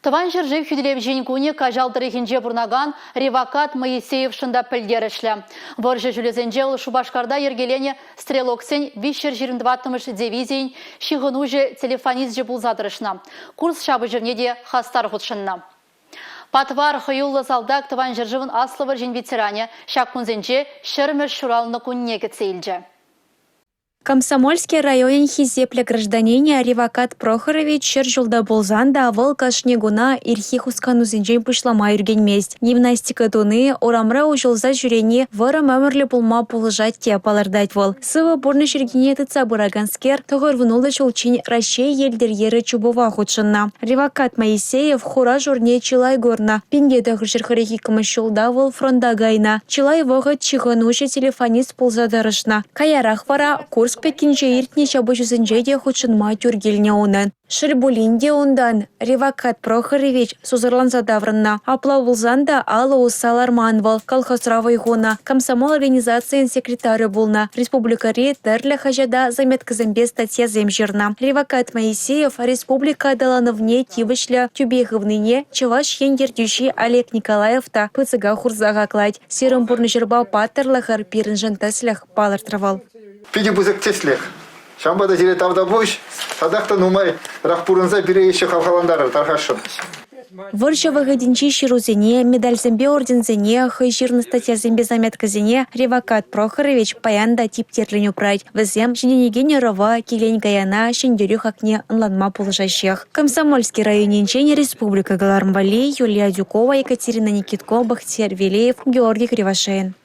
Тӑван ҫӗршыв хӳтӗлевҫин кунӗ Каҫал тӑрӑхӗнче пурӑнакан Ревокат Моисеевшӑн та пӗлтерӗшлӗ. Вӑрҫӑ ҫулӗсенче вӑл Шупашкарта йӗркеленӗ стрелоксен 324-мӗш дивизийӗн ҫыхӑнуҫӑ телефонисчӗ пулса тӑрӑшнӑ. Курск ҫапӑҫӑвне те хастар хутшӑннӑ. Патвар, хӑюллӑ салтак Тӑван ҫӗршывӑн Аслӑ вӑрҫин ветеранӗ ҫак кунсенче ҫӗрмӗш ҫуралнӑ кунне кӗтсе илчӗ. Комсомольски районӗн хисеплӗ гражданинӗ Ревокат Прохорович 100 ҫулта пулсан та вӑл кашни куна ирхи хусканусенчен пуҫлама ӳркенмест. Гимнастика туни, урамра уҫӑлса ҫӳрени вӑрӑм ӗмӗрлӗ пулма пулӑшать те палӑртать вӑл. Сывӑ пурнӑҫ йӗркине тытса пыраканскер 96 ҫулччен Раҫҫей йӗлтӗр йӗрӗ чупӑва хутшӑннӑ. Ревокат Моисеев хура-шурне чылай курнӑ. 1942 ҫулта вӑл фронта кайнӑ. Чылай вӑхӑт ҫыхӑнуҫӑ телефонист пулса тӑрӑшнӑ. Каярах вара Курск пӗккинче иртнӗ ҫапӑҫусенче те хутшӑнма тӳр килнӗ унӑн. Шел пулин те унтан Ревокат Прохорович сусӑрланса таврӑннӑ. Апла пулсан та алӑ усса ларман вӑл, колхозра вӑй хунӑ, комсомол организацийӗн секретарӗ пулнӑ, республикӑри тӗрлӗ хаҫата заметкӑсемпе статьясем ҫырнӑ. Ревокат Моисеев республика аталанӑвне тивӗҫлӗ тӳпе хывнине Чӑваш Ен ертӳҫи Олег Николаев та пысӑка хурса хаклать. Сирӗн пурнӑҫӑрпа паттӑрлӑхӑр пирӗншӗн тӗслӗх, палӑртрӗ вӑл. Питӗ пысӑк тӗслӗх. Ҫавӑнпа та сире тавтапуҫ. Татах та нумайрах пурӑнса пире еще хавхалантарӑр, тархасшӑн. Вӑрҫӑ вӑхӑтӗнчи ҫырусене, медальсемпе орденсене, хӑй ҫырнӑ статьясемпе заметкӑсене Ревокат Прохорович паян та типтерлӗн упрать. Вӗсем ҫитӗнекен ӑрӑва, килен-каяна ҫӗнтерӳ хакне ӑнланма пулӑшаҫҫех. Комсомольски районӗнчен республика кӑларӑм валли Юлия Адюкова, Екатерина Никитко, Бахтияр Велеев, Георгий Кривошеин.